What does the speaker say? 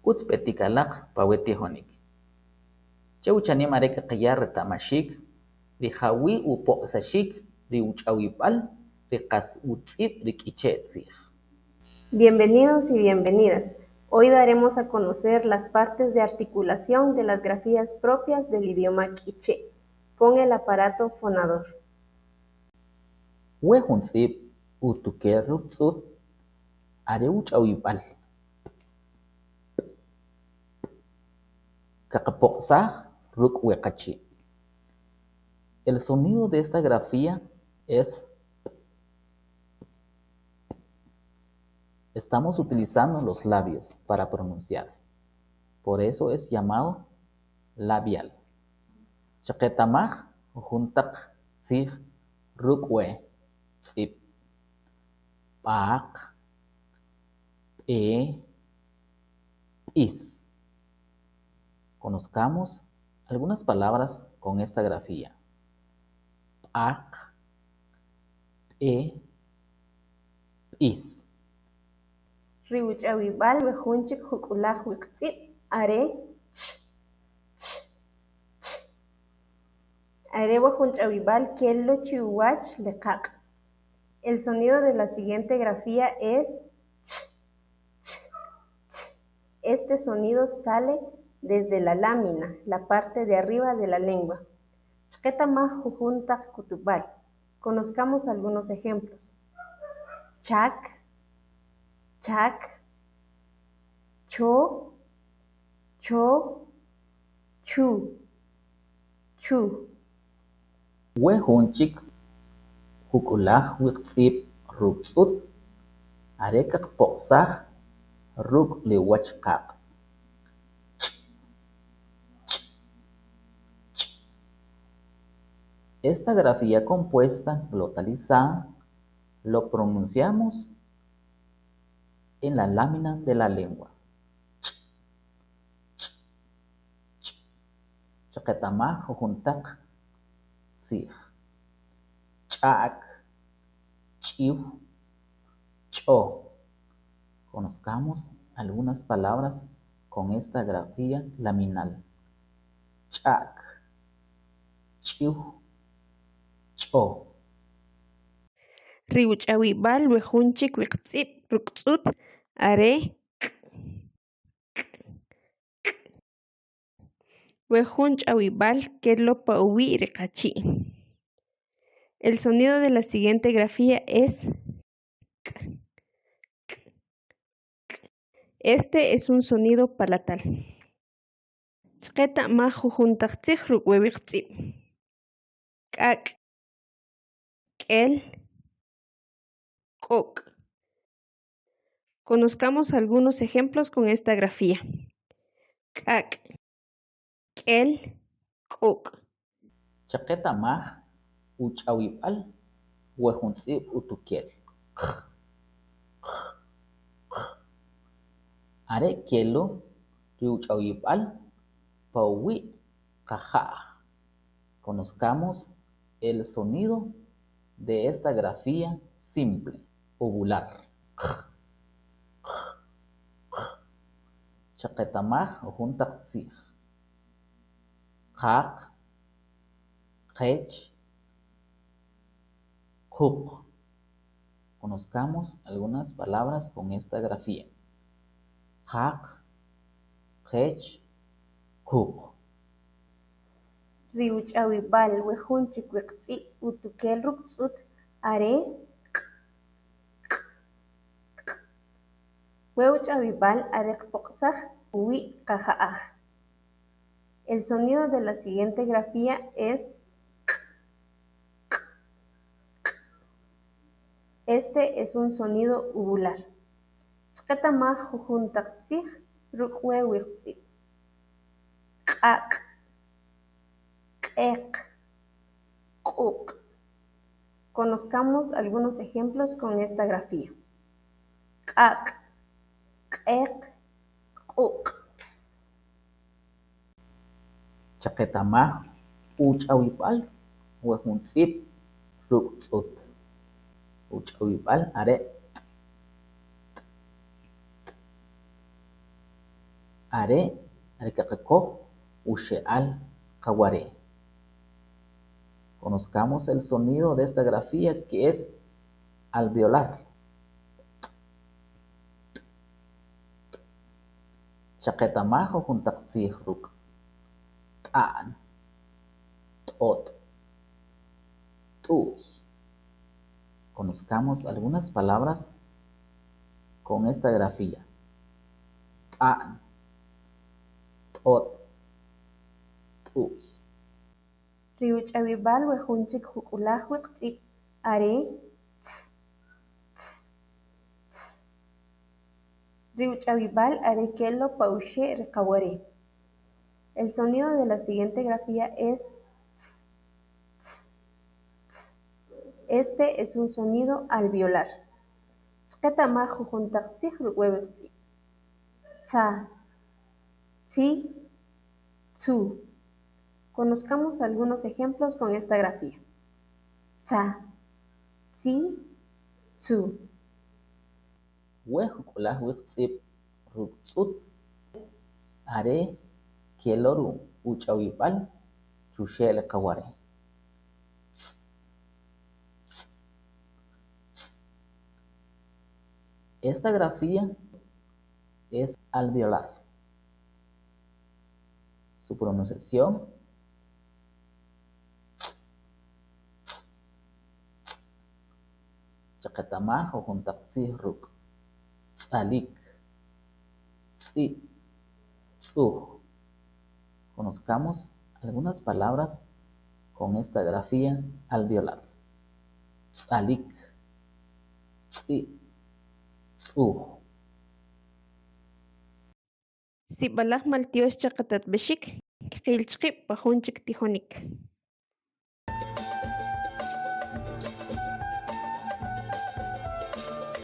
Utz petik alaq pa we tijonik. Che uchanim are kaqaya reta'maxik ri jawi upoq'saxik ri uch'awib'al ri qas utz'ib' ri K'iche' tzij. Bienvenidos y bienvenidas. Hoy daremos a conocer las partes de articulación de las grafías propias del idioma quiché con el aparato fonador. We jun tz'ib' utukel ruk' tz'ut are uch'awib'al p, p, p kaqapoq'saj ruk' we qachi'. El sonido de esta grafía es p, p, p. Estamos utilizando los labios para pronunciar. Por eso es llamado labial. Chaqeta'maj jujun taq tzij ruk' we tz'ib': b'aq, b'e, b'is. Conozcamos algunas palabras con esta grafía. B'aq, b'e, b'is. Ri uch'awib'al we jun chik juk'ulaj wiqtz'ib' are ch, ch, ch. Are wa jun ch'awib'al kel lo chi uwach le qaq'. El sonido de la siguiente grafía es ch, ch, ch. Este sonido sale desde la lámina, la parte de arriba de la lengua. Chqeta'maj jujun taq k'utub'al. Conozcamos algunos ejemplos. Chak, chak, cho, cho, chu, chu. We jun chik juk'ulaj wiqtz'ib' ruk' tz'ut are kaqapoq'saj ruk' le uwach qaq'. Ch, ch, ch. Esta grafía compuesta glotalizada lo pronunciamos en la lámina de la lengua. Ch, ch, ch. Chaqeta'maj jujun taq tzij: ch'a'k, ch'iw, ch'o. Conozcamos algunas palabras con esta grafía laminal. Ch'a'k, ch'iw, ch'o. Ri uch'awib'al we jun chik wiqtz'ib' ruk' tz'ut are k, k, k. We jun ch'awib'al kel lo pa uwi' ri qachi'. El sonido de la siguiente grafía es k, k, k. Este es un sonido palatal. Chqeta'maj jujun taq tzij ruk' we wiqtz'ib': k'ak', k'el, k'ok'. Conozcamos algunos ejemplos con esta grafía. K'ak', k'el, k'ok'. Chaqeta'maj uch'awib'al we jun tz'ib' utukel qj, qj, qj. Are kelo ri uch'awib'al pa uwi' qaja'j. Conozcamos el sonido de esta grafía simple, uvular. Qj, qj, qj. Chaqeta'maj jujun taq tzij: qaq, qech, quq. Conozcamos algunas palabras con esta grafía. Qaq, qech, quq. Ri uch'awib'al we jun chik wiqtz'ib' utukel ruk' tz'ut are k, k, k. We uch'awib'al are kpoq'saj uwi' qaja'aj. El sonido de la siguiente grafía es k, k, k. Este es un sonido uvular. Chqeta'maj jujun taq tzij ruk' we wiqtz'ib': q'aq', q'eq, q'uq'. Conozcamos algunos ejemplos con esta grafía. Q'aq', q'eq, q'uq'. Chaqeta'maj uch'awib'al we jun tz'ib' ruk' tz'ut. Uch'awib'al are' t, t, t. Are ri kaqakoj uxe'al qaware. Conozcamos el sonido de esta grafía que es alveolar. Chaqeta'maj jujun taq tzij ruk' t'a'n, t'ot, t'u'y. Conozcamos algunas palabras con esta grafía. T'a'n, t'ot, t'u'y. Ri uch'awib'al we jun chik juk'ulaj wiqtz'ib' are tz, tz, tz. Ri uch'awib'al are kel lo pa uxe' ri qaware. El sonido de la siguiente grafía es tz, tz, tz. Este es un sonido alveolar. Chqeta'maj jujun taq tzij ruk' we wiqtz'ib': tza, tzi, tzu. Conozcamos algunos ejemplos con esta grafía. Tza, tzi, tzu. We juk'ulaj wiqtz'ib' ruk' tz'ut are kel lo ri uch'awib'al chuxe' le qaware. Tz, tz, tz. Esta grafía es alveolar. Su pronunciación tz, tz, tz. Chaqeta'maj jujun taq tzij ruk' tz'alik, tz'i', tz'uj. Conozcamos algunas palabras con esta grafía alveolar. Tz'alik, tz'i', tz'uj. Sib'alaj maltyox che qatatb'exik, kqil chqib' pa jun chik tijonik.